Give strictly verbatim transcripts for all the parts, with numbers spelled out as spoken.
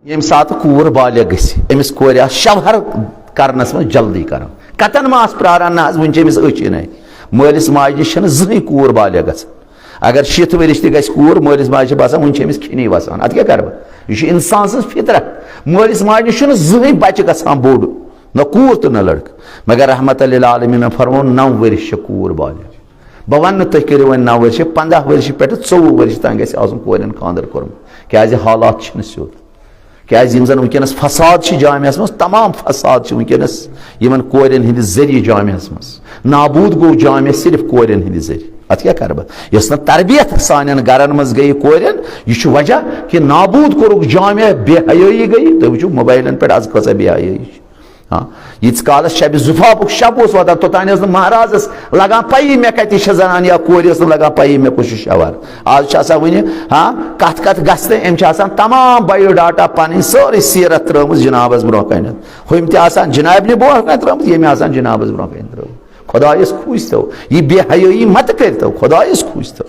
ییٚمہِ ساتہٕ کوٗر بالغ گژھِ، أمِس کورِ آسہِ شوہر کرنس منٛز جلدی کران۔ کتن ما آسہٕ پراران؟ نہ حظ، وُنہِ چھِ أمِس أچھ یِنَے۔ مٲلِس ماجہِ نِش چھَنہٕ زٕہٕنۍ کوٗر بالغ گژھان۔ اگر شیٖتھ ؤرِش تہِ گژھِ کوٗر، مٲلِس ماجہِ چھِ باسان، وُنہِ چھِ أمِس کھِنی وسان۔ اتھ کیٛاہ کرٕ بہٕ؟ یہِ چھُ انسان سٕنٛز فطرت۔ مٲلِس ماجہِ نِش چھُنہٕ زٕہٕنۍ بچہِ گژھان بوٚڑ، نہ کوٗر تہٕ نہ لڑکہٕ۔ مگر رحمت للعالمین فرموو، نو ؤرِش چھِ کوٗر بالغ۔ بہٕ ونہٕ نہٕ تُہۍ کٔرِو وۄنۍ نو ؤرشہِ، پنٛداہ ؤرشہِ پٮ۪ٹھٕ ژوٚوُہ ؤرشہِ تام گژھِ آسُن کورٮ۪ن خانٛدر کوٚرمُت، کیازِ حالات چھِنہٕ سیوٚد۔ کیازِ یِم زن وٕنکیٚنس فساد چھِ جامعس منٛز، تمام فساد چھِ وٕنکیٚنس یِمن کورٮ۪ن ہٕنٛدِ ذٔریعہٕ جامعس منٛز۔ نابوٗد گوٚو جامع صرف کورٮ۪ن ہٕنٛدِ ذٔریعہٕ۔ اتھ کیٛاہ کرٕ بہٕ؟ یۄس نہٕ تربیت سانٮ۪ن گرن منٛز گٔیہِ کورٮ۪ن، یہِ چھُ وجہ کہِ نابوٗد کوٚرُکھ جامع، بے حیٲیی گٔیہِ۔ تُہۍ وٕچھِو موبایلن پٮ۪ٹھ از کۭژاہ بے حیٲیی چھِ۔ ہاں، ییٖتِس کالس شبِ زفافُک شب اوس واتان، توٚتانۍ ٲس نہٕ مہرازس لگان پیی مےٚ کتہِ چھےٚ زنان یا کورِ ٲس نہٕ لگان پیی مےٚ کُس چھُ شوہر۔ آز چھُ آسان وُنہِ، ہاں، کتھ کتھ گژھِ تہٕ أمۍ چھِ آسان تمام بایو ڈاٹا پنٕنۍ سٲرٕے سیرت ترٲومٕژ جنابس برونٛہہ کنٮ۪تھ۔ ہُمۍ تہِ آسان جنابنہِ برونٛہہ کنہِ ترٲومٕژ، ییٚمۍ آسان جنابس برونٛہہ کنہِ ترٲومٕژ۔ خدایس کھوٗژۍ تو، یہِ بے حیٲیی مت کٔرۍ تو، خدایس کھوٗژۍ تو۔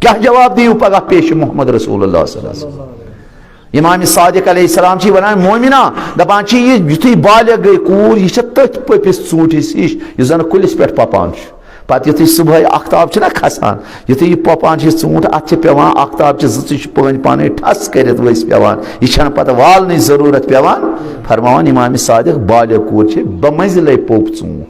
کیٛاہ جواب دِیِو پگاہ پیش محمد رسول اللہ صلی اللہ علیہ وسلم؟ امام صادق علیہ السلام چھِ ونان، مومنہ، دپان چھِ، یہِ یُتھُے بالغ گٔے کوٗر، یہِ چھےٚ تٔتھۍ پٔپِس ژوٗنٛٹھِس ہِش، یُس زن کُلِس پٮ۪ٹھ پۄپان چھُ۔ پتہٕ یُتھُے صبحٲے آختاب چھُنہ کھسان، یُتھُے یہِ پۄپان چھِ، یہِ ژوٗنٛٹھ اتھ چھِ پٮ۪وان، آختاب چہِ زٕژٕ چھِ پٲنۍ پانے ٹھس کٔرِتھ ؤسۍ پٮ۪وان۔ یہِ چھنہٕ پتہٕ والنٕچ ضروٗرت پٮ۪وان۔ فرماوان امام صادق، بالغ کوٗر چھِ بمنزلے پوٚپ ژوٗنٛٹھ۔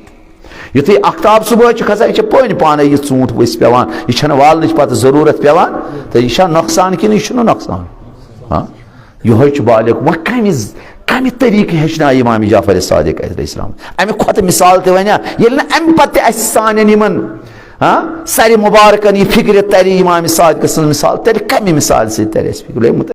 یُتھُے آختاب صبحٲے چھُ کھسان، یہِ چھِ پٲنۍ پانے یہِ ژوٗنٛٹھ ؤسۍ پٮ۪وان، یہِ چھنہٕ والنٕچ پتہٕ ضروٗرت پٮ۪وان۔ تہٕ یہِ چھا نۄقصان کِنہٕ یہِ چھُنہٕ نۄقصان؟ ہاں؟ یِہوٚے چھُ بالغ۔ وۄنۍ کمہِ ز-، کمہِ طریٖقہٕ ہیٚچھناو امام جعفر صادق علیہ السلام؟ امہِ کھۄتہٕ مثال تہِ ونیا؟ ییٚلہِ نہٕ امہِ پتہٕ تہِ اسہِ سانٮ۪ن یِمن، ہاں، سرِ مبارکن یہِ فکرِ ترِ امام صادق سٕنٛز مثال، تیٚلہِ کمہِ مثالہِ سۭتۍ ترِ اسہِ فکر؟